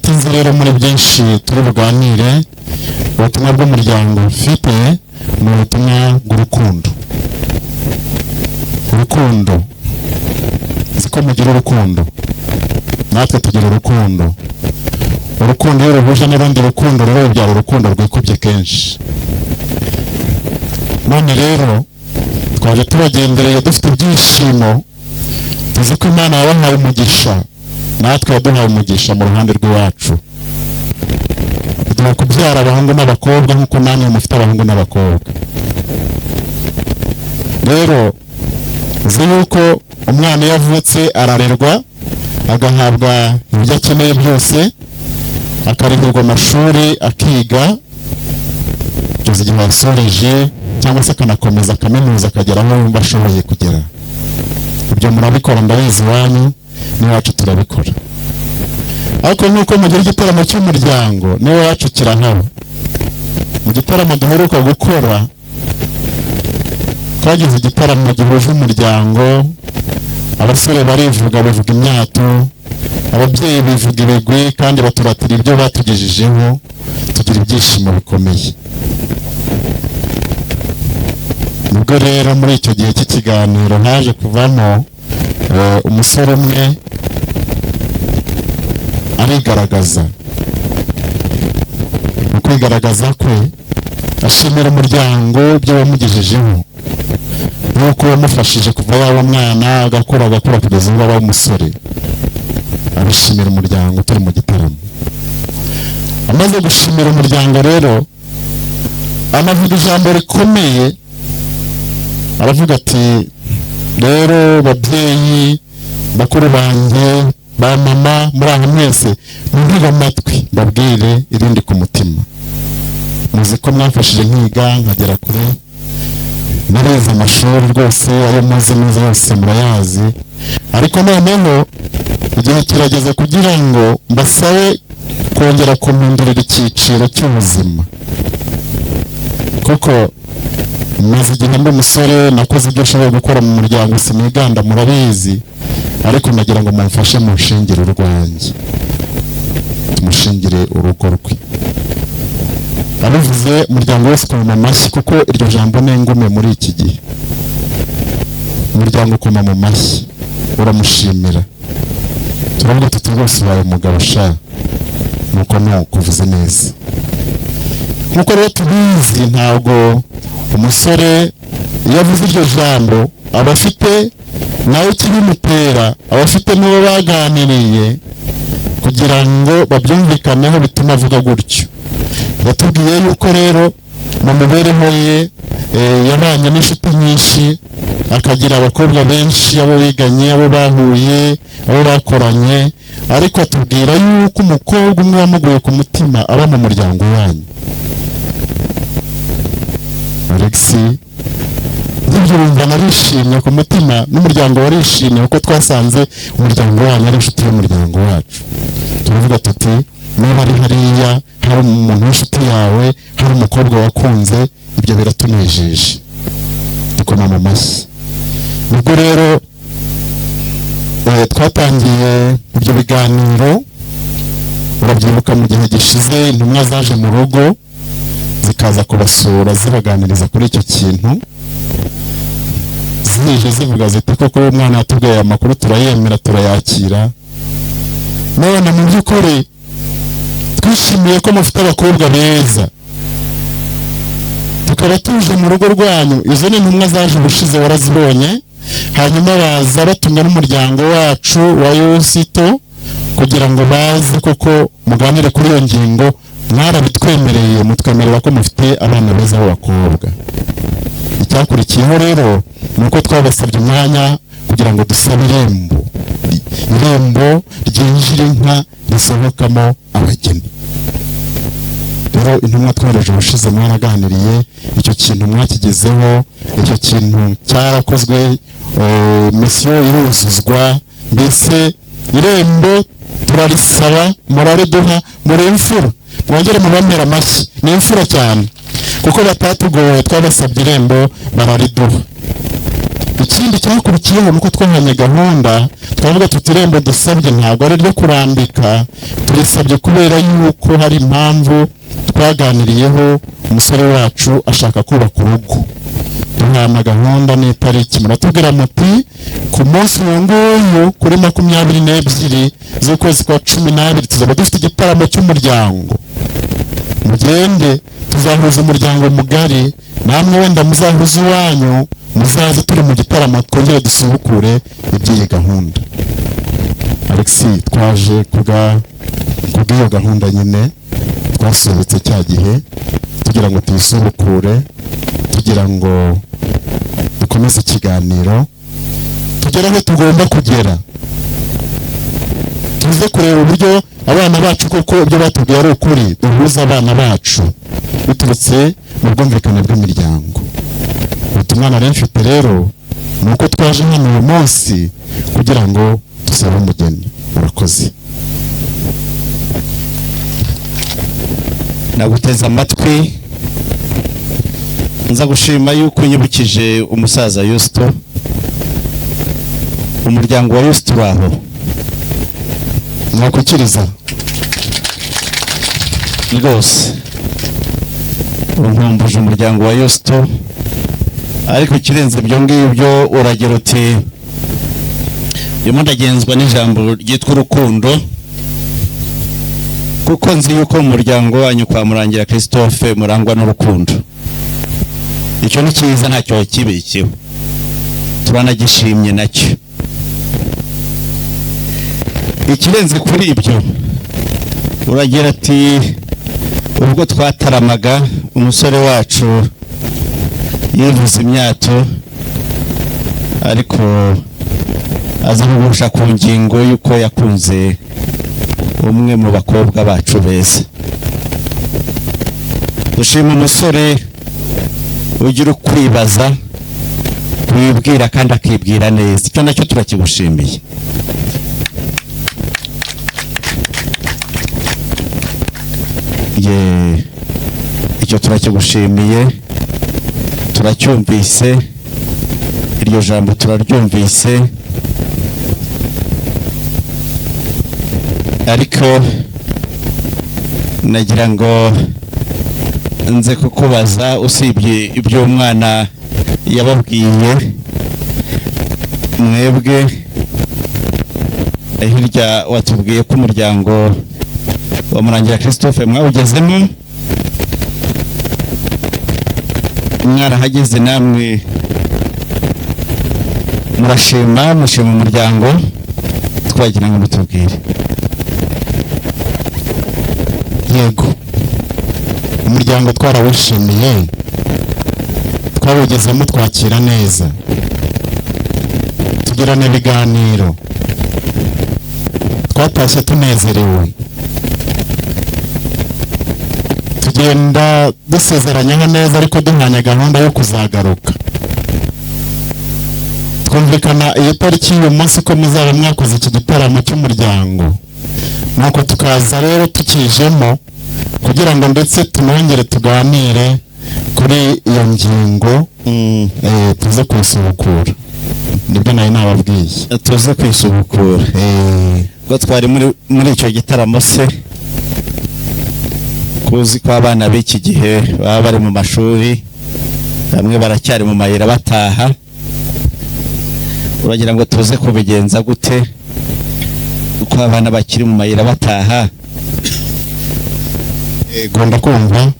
Ntatinze rero muri byinshi turi buganire, ubutumwa bw'umuryango mfite ni ubutumwa bw'urukundo. Urukundo, nzi ko mugira urukundo, natwe tugira urukundo. Urukundo iyo ruhuje n'urundi rukundo rero rubyara urukundo rwikubye kenshi. None rero twaje tubagendereye dufite ibyishimo, tuzi ko Imana yabahaye umugisha, natwe yaduhaye umugisha mu ruhande rw'iwacu, iduha kubyara abahungu n'abakobwa nk'uko namwe mufite abahungu n'abakobwa. Rero uzi yuko umwana iyo avutse ararerwa, agahabwa ibyo akeneye byose, akarihirwa amashuri akiga kugeza igihe yasoreje, cyangwa se akanakomeza kaminuza akagera aho yumva ashoboye kugera. Ibyo murabikora, ndabizi, iwanyu n'iwacu turabikora. Ariko nk'uko mugira igitaramo cy'umuryango, n'iwacu kirahaba. Mu gitaramo duheruka gukora, twagize igitaramo gihuje umuryango. Abasore barivuga, bivuga imyato, ababyeyi bivuga ibigwi kandi baturatira ibyo batugejejeho, tugira ibyishimo bikomeye. Nibwo rero muri icyo gihe cy'ikiganiro haje kuvamo umusore umwe arigaragaza. Mu kwigaragaza kwe, ashimira umuryango ibyo wamugejejeho, nk'uko wamufashije kuva yaba umwana, agakura, agakura kugeza ubwo aba umusore. Abishimira umuryango turi mu gitaramo. Amaze gushimira umuryango rero, anavuga ijambo rikomeye, aravuga ati: "Rero babyeyi bakuru banjye, ba mama muri aha mwese, muntege amatwi mbabwire irindi ku mutima. Muzi ko mwamfashije nkiga nkagera kure, narize amashuri rwose, ayo muzi neza yose murayazi. Ariko noneho igihe kirageze kugira ngo mbasabe kongera kumpindurira icyiciro cy'ubuzima, kuko maze igihe ndi umusore, nakoze ibyo nshoboye gukora mu muryango, siniganda, murabizi. Ariko nagira ngo mumfashe munshingire urwanjye, tumushingire urugo rwe." Abivuze, umuryango wose ukoma mu mashyi, kuko iryo jambo ni ingume muri iki gihe. Umuryango ukoma mu mashyi, uramushimira. Turavuga tuti: "Rwose ubaye umugabo sha, nuko nuko uvuze neza." Nk'uko rero tubizi, ntabwo umusore iyo avuze iryo jambo aba afite nawe ikibimutera, aba afite n'uwo baganiriye kugira ngo babyumvikaneho bituma avuga gutyo. Yatubwiye yuko rero mu mibereho ye yabanye n'inshuti nyinshi, akagira abakobwa benshi, abo biganye, abo bahuye, abo bakoranye, ariko atubwira yuko umukobwa umwe wamuguye ku mutima aba mu muryango wanyu. Alex, nkibyumva narishimye ku mutima, n'umuryango warishimye, kuko twasanze umuryango wanyu ari inshuti y'umuryango wacu. Turavuga tuti: "Niba ari hariya hari umuntu w'inshuti yawe, hari umukobwa wakunze, ibyo biratunejeje." Dukoma mu mashyi. Nibwo rero twatangiye ibyo biganiro. Urabyibuka, mu gihe gishize intumwa zaje mu rugo, zikaza kubasura, zibaganiriza kuri icyo kintu. Zije zivuga ziti: "Koko uwo mwana yatubwiye aya makuru, turayemera, turayakira. None mu by'ukuri twishimiye ko mufite abakobwa beza, tukaba tuje mu rugo rwanyu." Izo ni intumwa zaje ubushize, warazibonye. Hanyuma baza batumwe n'umuryango wacu wa Yusito kugira ngo baze koko muganire kuri iyo ngingo. Mwarabitwemereye, mutwemerera ko mufite abana beza b'abakobwa. Icyakurikiyeho rero ni uko twabasabye umwanya kugira ngo dusabe irembo, irembo ryinjira inka, risohokamo abageni. Rero intumwa twohereje ubushize, mwaraganiriye, icyo kintu mwakigezeho, icyo kintu cyarakozwe, misiyo iruzuzwa. Mbese irembo turarisaba, murariduha, muri imfura. Mwongere mubamere amashyi, ni imfura cyane kuko batatugoye. Twabasabye irembo barariduha. Ikindi cyakurikiyeho ni uko twahanye gahunda, twavuga tuti irembo dusabye ntabwo ari iryo kurambika, turisabye kubera yuko hari impamvu twaganiriyeho, umusore wacu ashaka kubaka urugo. Duhana gahunda n'itariki, muratubwira muti ku munsi uyu nguyu kuri 22 z'ukwezi kwa 12 tuzaba dufite igitaramo cy'umuryango, mugende tuzahuza umuryango mugari, namwe wenda muzahuze iwanyu, muzaze turi mu gitaramo twongere dusubukure iby'iyi gahunda. Alexis, twaje kubw'iyo gahunda nyine twasubitse cya gihe tugira ngo tuyisubukure, tugira ngo dukomeze ikiganiro tugere aho tugomba kugera, tuze kureba uburyo abana bacu koko ibyo batubwiye ari ukuri, duhuze abana bacu biturutse mu bwumvikane bw'imiryango. Ubutumwa nari mfite rero ni uko twaje hano uyu munsi kugira ngo dusabe umugeni. Murakoze. Naguteze amatwi, nza gushima yuko unyibukije umusaza Yusto. Umuryango wa Yusto uraho? Mwakukiriza rwose, unkumbuje umuryango wa Yusto. Ariko ikirenze ibyo ngibyo, uragira uti ndimo ndagenzwa n'ijambo ryitwa urukundo, kuko nzi yuko mu muryango wanyu kwa Murangira Christophe murangwa n'urukundo. Icyo ni cyiza, ntacyo wakibikiwe, turanagishimye nacyo. Ikirenze kuri ibyo, uragira ati ubwo twataramaga umusore wacu yivuze imyato, ariko aza kugusha ku ngingo y'uko yakunze umwe mu bakobwa bacu beza. Dushima umusore ugira ukwibaza, wibwira kandi akibwira neza, icyo nacyo turakigushimiye. Ye, icyo turakigushimiye, turacyumvise, iryo jambo turaryumvise. Ariko nagira ngo nze kukubaza, usibye ibyo umwana yababwiye, mwebwe hirya watubwiye ko umuryango wa Murangira Christophe mwawugezemo, mwarahageze namwe murashima, mushima umuryango, twagira ngo mutubwire. Yego, umuryango twarawishimiye, twawugezemo twakira neza, tugirana ibiganiro, twatashye tunezerewe, tugenda dusezeranyeho neza, ariko duhanye gahunda yo kuzagaruka. Twumvikana iyo tariki y'uyu munsi ko muzaba mwakoze iki gitaramo cy'umuryango, nuko tukaza rero tukijemo kugira ngo ndetse tunongere tuganire kuri iyo ngingo, tuze kwisubukura. Nibyo nari nababwiye, tuze kwisubukura. Ubwo twari muri icyo gitaramo se, kuzi ko abana b'iki gihe baba bari mu mashuri, bamwe baracyari mu mayira bataha, uragira ngo tuze kubigenza gute uko abana bakiri mu mayira bataha? Yego, ndakumva.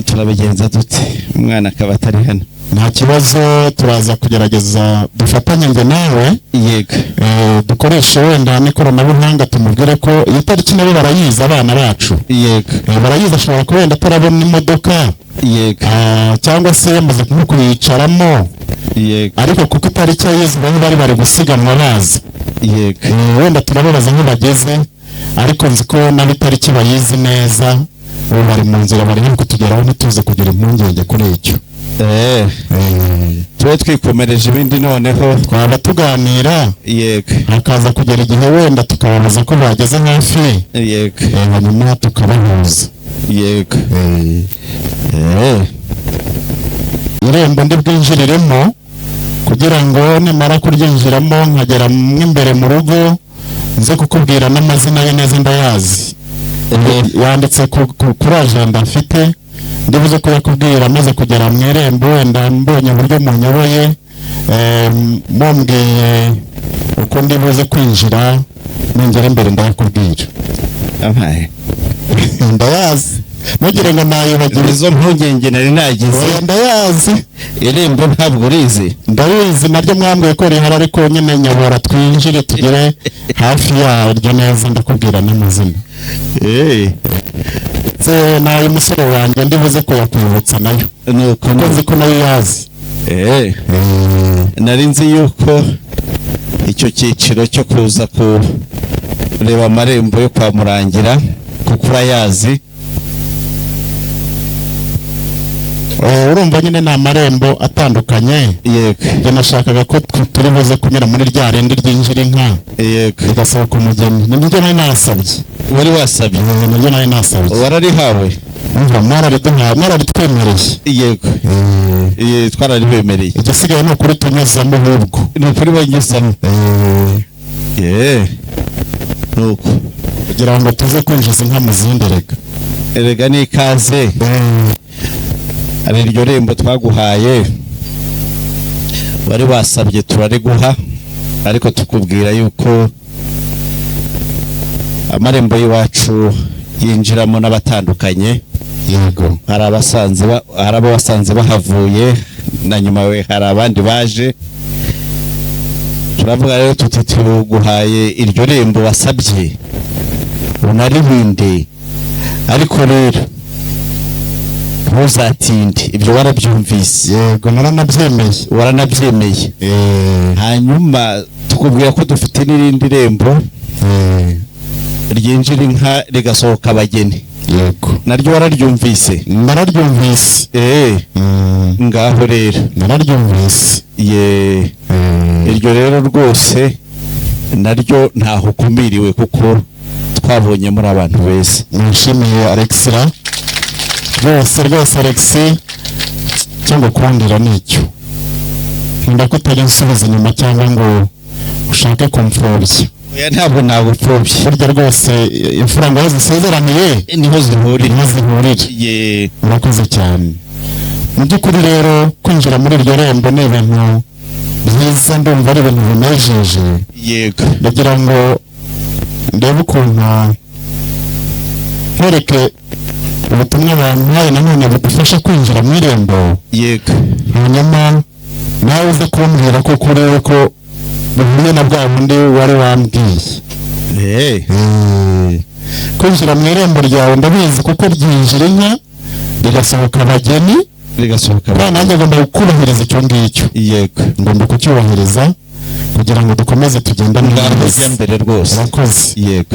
Turabigenza dute umwana akaba atari hano? Nta kibazo, turaza kugerageza dufatanye njye nawe. Yego. Dukoreshe wenda n'ikoranabuhanga, tumubwire ko iyo tariki nabo barayizi abana bacu. Yego. Barayizi, ashobora kuba wenda atarabona imodoka. Yego. Cyangwa se yamaze nko kuyicaramo. Yego. Ariko kuko itariki yayizi bamwe bari gusiganwa bazi. Yego. Wenda turababaza aho bageze, ariko nzi ko nabo itariki bayizi neza, ubu bari mu nzira bari hafi kutugeraho, ntituze kugira impungenge kuri icyo. Tube twikomereje ibindi noneho twaba tuganira. Yego. Hakaza kugera igihe wenda tukababaza ko bageze hafi. Yego. Hanyuma tukabahuza. Yego. Irembo ndi bwinjiriremo Kugira ngo nimara kuryinjiramo nkagera mo imbere mu rugo, nze kukubwira n'amazina ye neza, ndayazi. Yanditse kuri ajenda mfite, ndibuze kuyakubwira maze kugera mu irembo. Wenda mbonye uburyo munyoboye, mumbwiye uko ndibuze kwinjira, ningera imbere ndayakubwira. Ampaye. Ndayazi, ntugire ngo nayibagiwe. Izo mpungenge nari nagize. Oya, ndayazi. Irembo ntabwo urizi? Ndabizi, naryo mwambwiye ko rihari, ariko nyine nyobora twinjire tugere hafi yaryo neza, ndakubwira n'amazina. Ndetse n'ay'umusore wanjye ndibuze kuyakwibutsa nayo, nuko kuko nzi ko nayo yazi. Nari nzi yuko icyo cyiciro cyo kuza kureba amarembo yo kwa Murangira, kuko urayazi. Urumva nyine ni amarembo atandukanye. Njye nashakaga ko turi buze kunyura muri rya rindi ryinjira inka, rigasohoka umugeni. Nibyo nari nasabye. Wari wasabye? Nibyo nari nasabye. Wararihawe? Umva, mwaraриduhaye, mwararitwemereye. Yego. Twararibemereye. Igisigaye ni ukuri tunyuzamo ahubwo. Ni ukuri banyuzamo. Nuko Kugira ngo tuze kwinjiza inka mu zindi rega. Erega ni ikaze. Hari iryo rembo twaguhaye wari wasabye, turariguha, ariko tukubwira yuko amarembo y'iwacu yinjiramo n'abatandukanye. Hari abasanze hari abo wasanze bahavuye na nyuma we, hari abandi baje. Turavuga rero tuti tuguhaye iryo rembo wasabye, unaribinde, ariko rero ntuzatinde. Ibyo warabyumvise? Yego, naranabyemeye. Waranabyemeye. Hanyuma tukubwira ko dufite n'irindi rembo ryinjira inka rigasohoka abageni. Naryo wararyumvise? Nararyumvise. Ngaho rero. Nararyumvise. Ye. Iryo rero rwose naryo ntaho ukumiriwe, kuko twabonye muri abantu beza. Nishimiye Alexira rwose rwose. Alexi, icyo ngukundira ni icyo nkunda, ko utajya unsubiza inyuma cyangwa ngo ushake kumfobya. Oya, ntabwo nagupfobye. Burya rwose imfura ngo aho zisezeraniye niho zihurira. Niho zihurira. Ye. Murakoze cyane. Mu by'ukuri rero kwinjira muri iryo rembo ni ibintu byiza, ndumva ari ibintu binejeje. Ndagira ngo ndebe ukuntu nkwereke ubutumwa bampaye nanone budufasha kwinjira mu irembo. Hanyuma nawe uze kumbwira ko kuri we ko buhuye na bwa bundi wari wambwiye. Kwinjira mu irembo ryawe ndabizi, kuko ryinjira inka rigasohoka abageni. Rigasohoka. Kandi nanjye ngomba kubahiriza icyo ngicyo. Ngomba kucyubahiriza kugira ngo dukomeze tugendane Ngaho neza. jya mbere rwose. Murakoze. Yego.